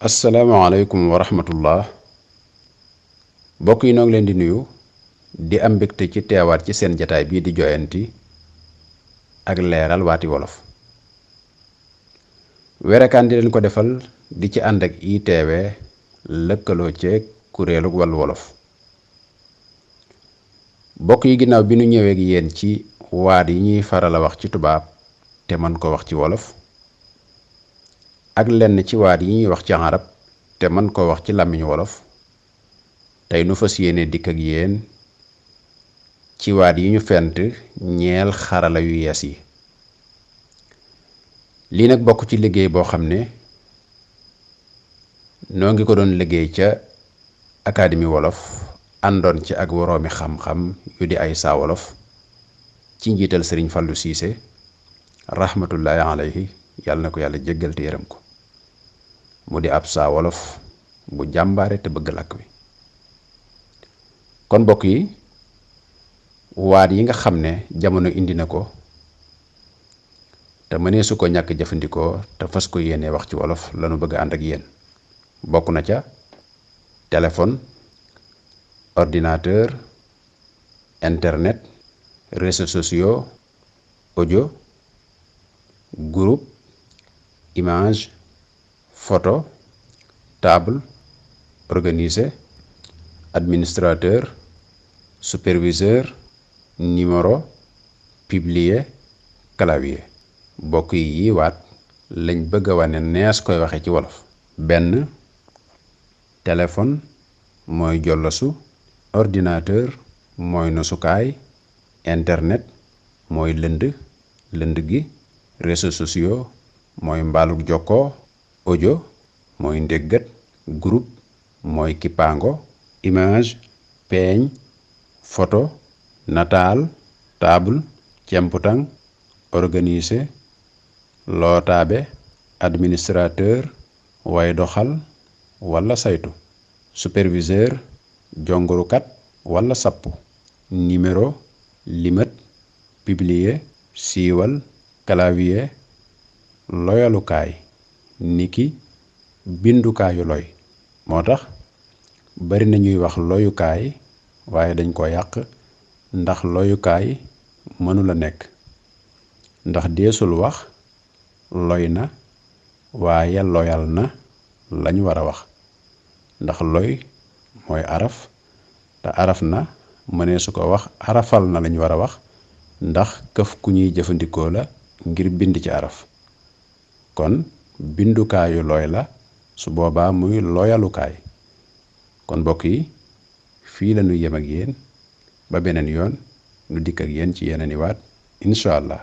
asalaamaaleykum wa rahmatullah mbokk yi noo ngi leen di nuyu di am mbégte ci teewaat ci seen jataay bii di joyanti ak leeral waati wolof werekaan di leen ko defal di ci ànd ak ITV lëkkaloo ceeg kuréelu wàllu wolof mbokk yi ginnaaw bi nu ñëwee ak yéen ci waat yi ñuy faral a wax ci tubaab te mën ko wax ci wolof ak lenn ci waat yi ñuy wax ci arab te mën ko wax ci làmmiñu wolof tey nu fas yéene dikk ak yéen ci waat yi ñu fent ñeel xarala yu yees yi lii nag bokk ci liggéey boo xam ne noo ngi ko doon liggéey ca académie wolof àndoon ci ak woroomi xam-xam yu di ay saa wolof ci njiital sëriñ Fallou Cissé rahmatullahi alayhi yàlla na ko yàlla jéggal te yërëm ko mu di ab saa wolof bu jàmbaare te bëgg làkk wi kon mbokk yi waat yi nga xam ne jamono indi na ko te mënee su ko ñàkk jëfandikoo te fas ko yéene wax ci wolof lanu bëgg ànd ak yéen bokk na ca téléphone ordinateur internet réseaux sociaux audio groupe image photo table organisé administrateur superviseur numéro publier clavier bokk yi waat lañ bëgg a wane nees koy waxe ci wolof benn téléphone mooy jollosu ordinateur mooy nosukaay internet mooy lënd gi réseaux sociaux mooy mbaaluk jokkoo audio mooy ndéggat groupe mooy kippaango image peeñ photo nataal table cemputang organisé lootaabe administrateur way doxal walla saytu superviseur jongurukat walla sappu numéro limat publier siiwal clavier loyalukaay niki bindukaayu loy moo tax bari na ñuy wax loyukaay waaye dañ ko yàq ndax loyukaay mënula nekk ndax deesul wax loy na waaye loyal na lañ war a wax ndax loy mooy araf te araf na mënee su ko wax arafal na lañ war a wax ndax këf ku ñuy jëfandikoo la ngir bind ci araf kon bindukaayu looy la su boobaa muy looyalukaay kon mbokk yi fii lañu yem ak yéen ba beneen yoon nu dikk ak yéen ci yeneen i waat incha allah